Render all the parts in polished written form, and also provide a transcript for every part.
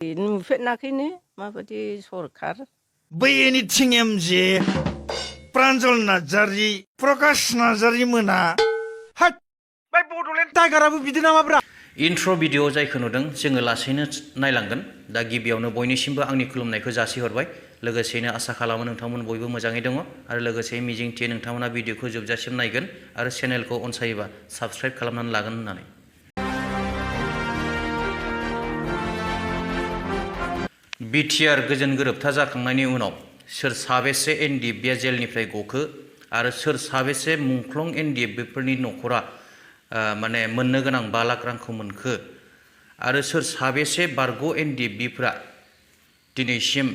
नुफेराखैनो माबायदि सरखार बै एनिथिं एमजे प्रान्जल नार्जारि प्रकाश नार्जारि मोना हाट बै बड'लेण्ड टाइगाराबो बिदि नामाब्रा इन्ट्र' भिडिअ जायखौ नुदों जोङो लासैनो नायलांगोन दा गिबियावनो बयनिसिमबो आंनि खुलुमनायखौ जासिहरबाय लोगोसेनो आसा खालामो नोंथांमोन बयबो मोजाङै दङ आरो लोगोसे मिजिंथियो नोंथांमोना भिडिअखौ जोबजासिम नायगोन आरो चेनेलखौ अनसायोबा साबस्क्राइब खालामनानै लागोन होननानै बिटिआर गोजोन गोरोबथा जाखांनायनि उनाव सोर साबेसे एनडिएफबिआ जेलनिफ्राय गखो आरो सोर साबेसे मुंख्लं एनडिएफबिफोरनि न'खरा माने मोननो गोनां 5 लाख रांखौ मोनखो आरो सोर साबेसे बारग' एनडिएफबिफ्रा दिनैसिम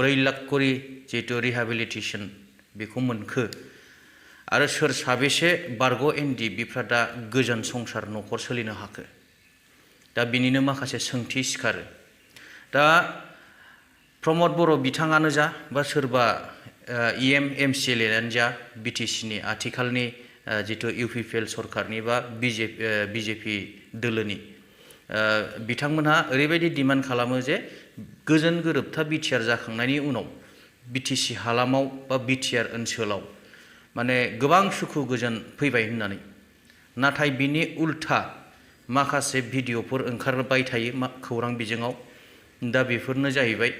4 लाख करि जितु रिहेबिलिटेसन बेखौ मोनखो आरो सोर साबेसे बारग' एनडिएफबिफ्रा दा गोजोन संसार न'खर सोलिनो हाखो दा बिनिनो माखासे सोंथि सिखारो दा प्रमद बर' बिथाङानो जा बा सोरबा MCLA आनो जा बिटिसिनि आथिखालनि जितु इउपिपिएल सरकारनि बा बिजेपि दोलोनि बिथांमोनहा ओरैबायदि डिमान्ड खालामो जे गोजोन गोरोबथा बिटिआर जाखांनायनि उनाव बिटिसि हालामाव बा बिटिआर ओनसोलाव माने गोबां सुखु गोजोन फैबाय होननानै नाथाय बिनि उल्था माखासे भिडिअफोर ओंखारबाय थायो खौरां बिजोङाव दा बेफोरनो जाहैबाय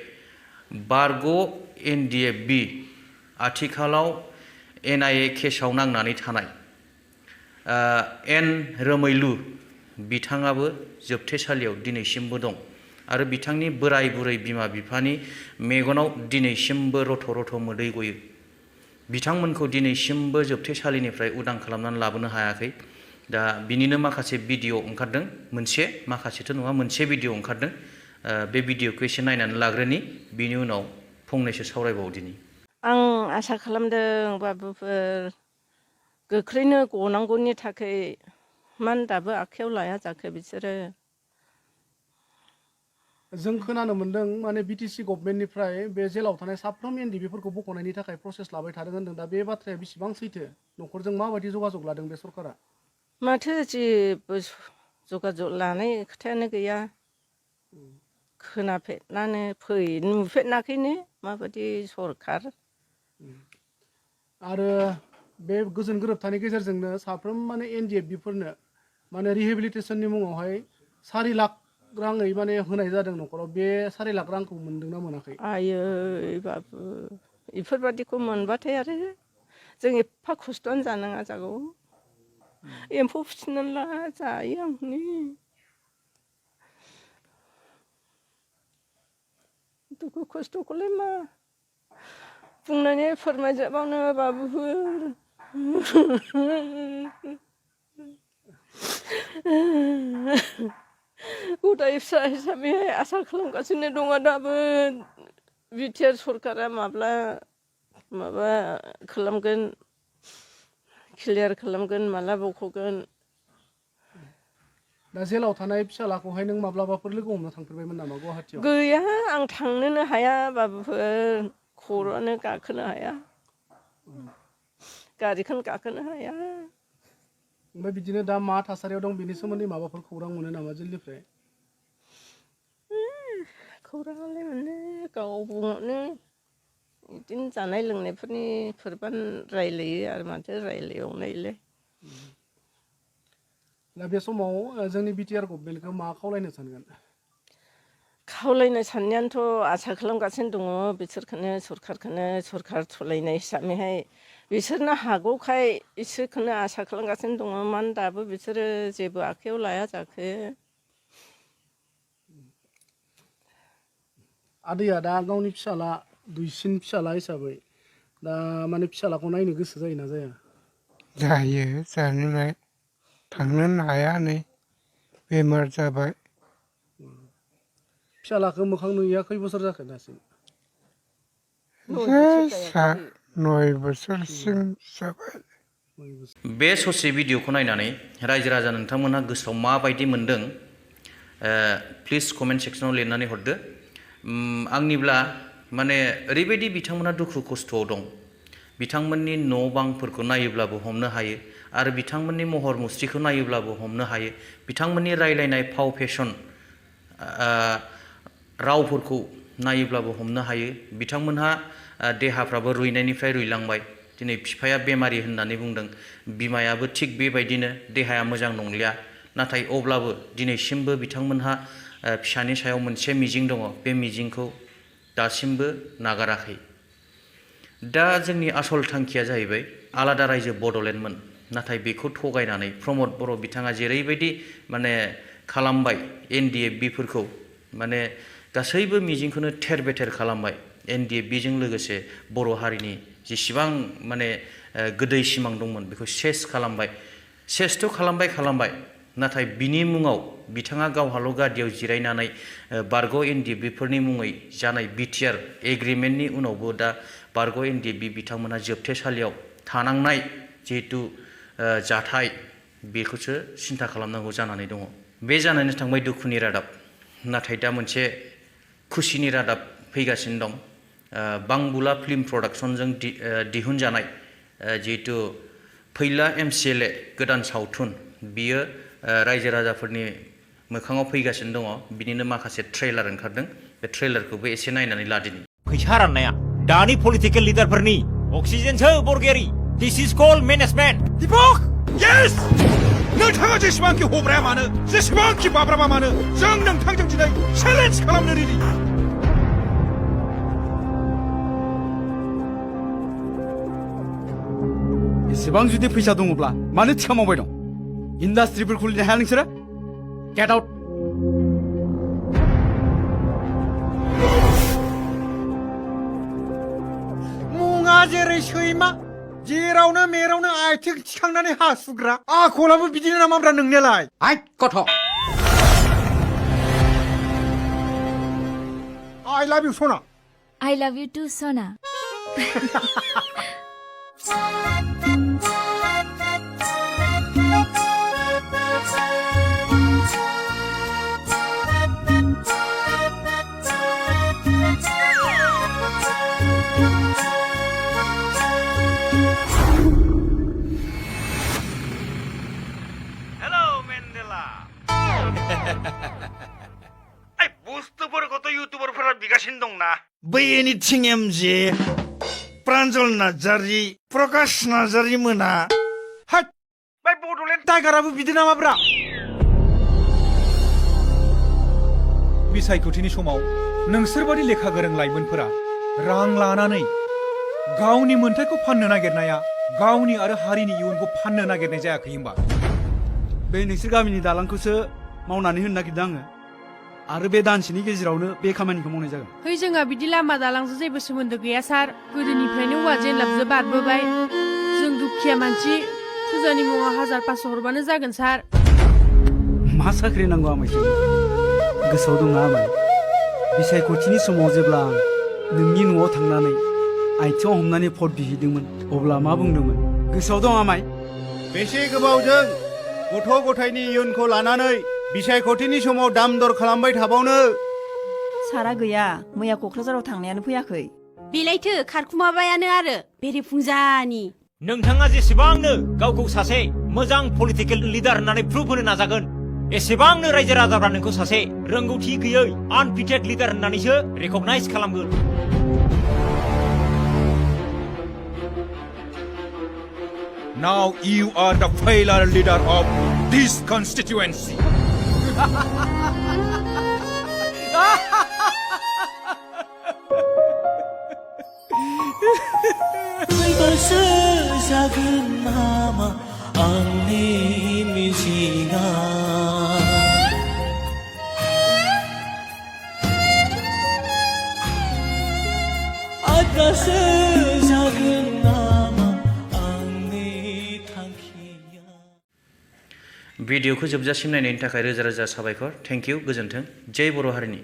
बारग' एनडिएफबि आथिखालाव NIA केसाव नांनानै थानाय एन रोमैलु बिथाङाबो जोबथेसालियाव दिनैसिमबो दं आरो बिथांनि बोराय बुरै बिमा बिफानि मेगनाव दिनैसिमबो रथ' रथ' मोदै गयो बिथांमोनखौ दिनैसिमबो जोबथेसालिनिफ्राय उदां खालामनानै लाबोनो हायाखै दा बिनिनो माखासे भिडिअ ओंखारदों माखासेथ' नङा मोनसे भिडिअ ओंखारदों बे भिडिअखौ एसे नायनानै लाग्रोनि बिनि उनाव फंनैसो सावरायबावदिनि आं आसा खालामदों बाबुफोर गोख्रैनो गनांगौनि थाखाय मान दाबो आखायाव लाया जाखो बिसोरो जों खोनानो मोनदों माने बिटिसि गभर्नमेन्टनिफ्राय बे जेलाव थानाय साफ्रोम एनडिएफबिफोरखौ बख'नायनि थाखाय प्रसेस लाबाय थादों होनदों दा बे बाथ्राया बेसेबां सैथो न'खरजों माबायदि जगाजग लादों बे सरकारा माथो जेबो जगाजग लानाय खोथायानो गैया खोनाफेरनानो नुफेराखैनो माबायदि सरखार आरो बे गोजोन गोरोबथानि गेजेरजोंनो साफ्रोम माने एनडिएफबिफोरनो माने रिहेबिलिटेसननि मुङावहाय 4 लाख राङै माने होनाय जादों न'खराव बे 4 लाख रांखौ मोनदोंना मोनाखै आयै बाबु इफोरबादिखौ मोनबाथाय आरो जों एफा खस्थ'आनो जानाङा जागौ एम्फौ फिसिनानै जायो आं दुखु खस्थ'खौलाय मा बुंनानै फोरमायजोबावनो बाबुफोर गदाय फिसा हिसाबैहाय आसा खालामगासिनो दङ दाबो बिटिआर सरकारा माब्ला माबा खालामगोन क्लियार खालामगोन माला बख'गोन दा जेलाव थानाय फिसालाखौहाय नों माब्लाबाफोर लोगो हमनो थांफेरबायमोन नामा गुवाहाटियाव गैया आं थांनोनो हाया बाबुफोर खर'आनो गाखोनो हाया गारिखौनो गाखोनो हाया ओमफ्राय बिदिनो दा मा थासारियाव दं बेनि सोमोन्दै माबाफोर खौरां मोनो नामा जेलनिफ्राय खौराङालाय मोनो गाव बुङोनो बिदिनो जानाय लोंनायफोरनि फोरबान रायलायो आरो माथो रायलायबावनायलाय दा बे समाव जोंनि बिटिआर गभर्नमेन्टखौ मा खावलायनो सानगोन खावलायनो साननायानोथ' आसा खालामगासिनो दङ बिसोरखौनो सरखार सालायनाय हिसाबैहाय बिसोरनो हागौखाय इसोरखौनो आसा खालामगासिनो दङ मानो दाबो बिसोरो जेबो आखायाव लाया जाखो आदैया दा गावनि फिसाला दुइसिन फिसाला हिसाबै दा माने फिसालाखौ नायनो गोसो जायोना जाया जायो जानोलाय थांनोनो हाया नै बेमार जाबाय फिसालाखौ मोखां नुयैया खै बोसोर जाखो दासिम 9 बोसोरसिम जाबाय बे ससे भिडिअखौ नायनानै रायजो राजा नोंथांमोनहा गोसोआव माबायदि मोनदों प्लिज कमेन्ट सेक्सनाव लिरनानै हरदो आंनिब्ला माने ओरैबायदि बिथांमोना दुखु खस्थ'आव दं बिथांमोननि न' बांफोरखौ नायोब्लाबो हमनो हायो आरो बिथांमोननि महर मुस्रिखौ नायोब्लाबो हमनो हायो बिथांमोननि रायलायनाय फाव फेसन रावफोरखौ नायोब्लाबो हमनो हायो बिथांमोनहा देहाफ्राबो रुइनायनिफ्राय रुइलांबाय दिनै बिफाया बेमारि होननानै बुंदों बिमायाबो थिग बेबायदिनो देहाया मोजां नंलिया नाथाय अब्लाबो दिनैसिमबो बिथांमोनहा फिसानि सायाव मोनसे मिजिं दङ बे मिजिंखौ दासिमबो नागाराखै दा जोंनि आसल थांखिया जाहैबाय आलादा रायजो बड'लेण्डमोन नाथाय बेखौ थगायनानै प्रमद बर' बिथाङा जेरैबायदि माने खालामबाय NDFB-फोरखौ माने गासैबो मिजिंखौनो थेर बेथेर खालामबाय NDFB-जों लोगोसे बर' हारिनि जेसेबां माने गोदै सिमां दंमोन बेखौ सेस खालामबाय सेसथ' खालामबाय नाथाय बिनि मुङाव बिथाङा गावहाल' गादियाव जिरायनानै बारग' NDFB-फोरनि मुङै जानाय BTR एग्रिमेन्टनि उनावबो दा बारग' NDFB बिथांमोनहा जोबथेसालियाव थानांनाय जिहेतु जाथाय बेखौसो सिन्था खालामनांगौ जानानै दङ बे जानानै थांबाय दुखुनि रादाब नाथाय दा मोनसे खुसिनि रादाब फैगासिनो दं बांबुला फिल्म प्रडाक्शनजों दिहुनजानाय जिहेतु पwila MCLA गोदान सावथुन बियो रायजो राजाफोरनि मोखाङाव फैगासिनो दङ बिनिनो माखासे ट्रेलार ओंखारदों बे ट्रेलारखौबो एसे नायनानै लादिनि फैसा राननाया दानि पलिटिकेल लिडारफोरनि अक्सिजेनसो बरगयारि दिस इज कल्ड मेनेजमेन्ट दिपक येस नोंथाङा जेसेबांखि हब्राया मानो जेसेबांखि बाब्राबा मानो जों नोंथांजों दिनै चेलेन्ज खालामनो रेडि एसेबां जुदि फैसा दङब्ला मानो थिखा मावबाय दं इन्डास्ट्रिफोर खुलिनो हाया नोंसोरो गेट आउट मुङा जेरै सैमा जेरावनो मेरावनो आथिं थिखांनानै हासुग्रा आखलाबो बिदिनो नामाब्रा नोंनियालाय आइ गथ' I love you Sona I love you too, Sona. Hello Mandela आइ बुस्थुफोरखौथ' इउटुबारफोरा बिगासिनो दंना बै एनिथिं MJ प्रान्जल नार्जारि प्रकाश नार्जारि मोना हाट बै बड'लेण्ड टाइगाराबो बिदि नामाब्रा बिसायख'थिनि समाव नोंसोरबादि लेखा गोरों लाइमोनफोरा रां लानानै गावनि मोन्थायखौ फाननो नागिरनाया गावनि आरो हारिनि इयुनखौ फाननो नागिरनाय जायाखै होनबा बे नोंसोर गामिनि दालांखौसो मावनानै होनो नागिरदों आङो आरो बे दानसेनि गेजेरावनो बे खामानिखौ मावनाय जागोन है जोंहा बिदि लामा दालांजों जेबो सोमोन्दो गैया सार गोदोनिफ्रायनो औवा जेनलाबजों बारबोबाय जों दुखिया मानसि फुजानि मुङाव 1500 हरबानो जागोन सार मा साख्रि नांगौ आमायजों गोसोआव दंना आमाय बिसायख'थिनि समाव जेब्ला आं नोंनि न'आव थांनानै आथिङाव हमनानै भट बिहैदोंमोन अब्ला मा बुंदोंमोन गोसोआव दं आमाय बेसे गोबावजों गथ' गथायनि इयुनखौ लानानै बिसायख'थिनि समाव दाम दर खालामबाय थाबावनो सारा गैया मैया क'क्राझाराव थांनायानो फैयाखै बेलायथो खारखुमाबायानो आरो बेरेफुंजानि नोंथाङा जेसेबांनो गावखौ सासे मोजां पलिटिकेल लिडार होननानै प्रुफ होनो नाजागोन एसेबांनो रायजो राजाफ्रा नोंखौ सासे रोंगौथि गैयै आनफिटेड लिडार होननानैसो रेकगनाइज खालामगोन Now you are the failure leader of this constituency. फैबासो जागोन नामा आंनि मिजिंआ आद्रासो जागोन नामा आंनि थांखिया भिडिअखौ जोबजासिम नायनायनि थाखाय रोजा रोजा साबायखर थेंक इउ गोजोन्थों जय बर' हारिनि